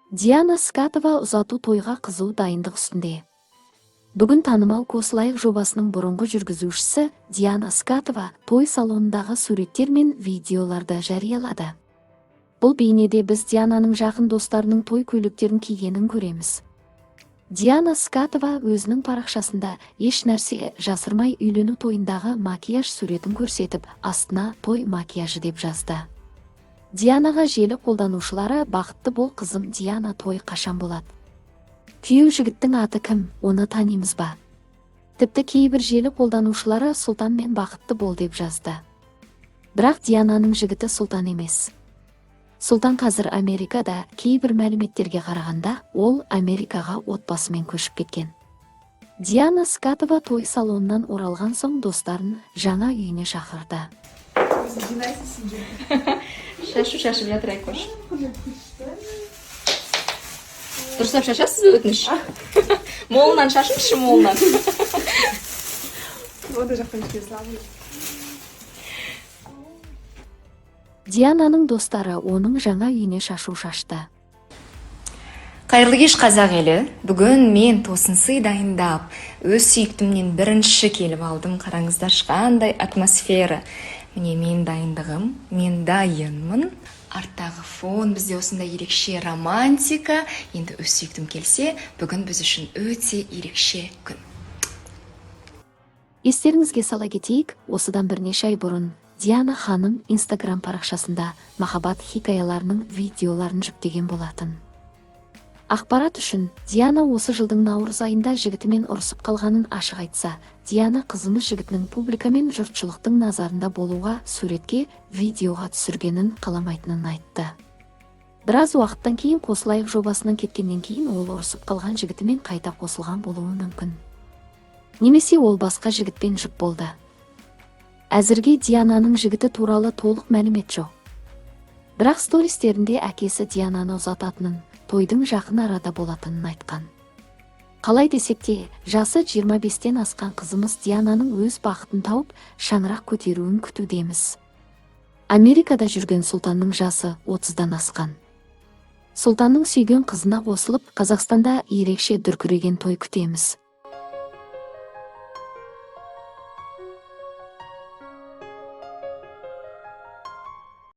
Диана Скатова ұзату тойға қызу дайындық үстінде. Бүгін танымал Қосылайық жобасының бұрынғы жүргізушісі Диана Скатова той салонындағы суреттер мен видеоларды жариялады. Бұл бейнеде біз Диананың жақын достарының той көйлектерін кигенін көреміз. Диана Скатова өзінің парақшасында еш нәрсе жасырмай үйлену тойындағы макияж суретін көрсетіп, астына «той макияжы» деп жазды. Дианаға желі қолданушылары: «Бақытты бол, қызым Диана, той қашан болады? Күйеу жігіттің аты кім, оны танимыз ба?» Тіпті кейбір желі қолданушылары «Сұлтанмен бақытты бол» деп жазды. Бірақ Диананың жігіті Сұлтан емес. Сұлтан қазір Америкада, кейбір мәліметтерге қарағанда, ол Америкаға отбасымен көшіп кеткен. Диана Скатова той салонынан оралған соң достарын жаңа үйіне шақырды. Шашу шашып жатыр Айкош. Дұрыстап шашасыз ба, өтініш? Молынан шашыңызшы, молынан. Ондай жақтан кішкене слабый. Диананың достары оның жаңа үйіне шашу шашты. Қайырлы кеш, қазақ елі! Бүгін мен тосын сый дайындап, өз сүйіктімнен бірінші келіп алдым. Қараңыздаршы, қандай атмосфера! Міне, мен дайындығым, мен дайынмын. Арттағы фон бізде осындай ерекше романтика. Енді өз сүйіктім келсе, бүгін біз үшін өте ерекше күн. Естеріңізге сала кетейік, осыдан бірнеше ай бұрын Диана ханым Инстаграм парақшасында махаббат хикаяларының видеоларын жүктеген болатын. Ақпарат үшін, Диана осы жылдың наурыз айында жігітімен ұрысып қалғанын ашық айтса, Диана қызымыз жігітінің публика мен жұртшылықтың назарында болуға, суретке, видеоға түсіргенін қаламайтынын айтты. Біраз уақыттан кейін, Қосылайық жобасынан кеткеннен кейін, ол ұрысып қалған жігітімен қайта қосылған болуы мүмкін. Немесе ол басқа жігітпен жұп болды. Әзірге Диананың жігіті туралы толық мәлімет жоқ. Бірақ стористерінде әкесі Диананы ұзататынын, тойдың жақын арада болатынын айтқан. Қалай десек те, жасы 25-тен асқан қызымыз Диананың өз бақытын тауып, шаңырақ көтеруін күтудеміз. Америкада жүрген Сұлтанның жасы 30-дан асқан. Сұлтанның сүйген қызына қосылып, Қазақстанда ерекше дүркіреген той күтеміз.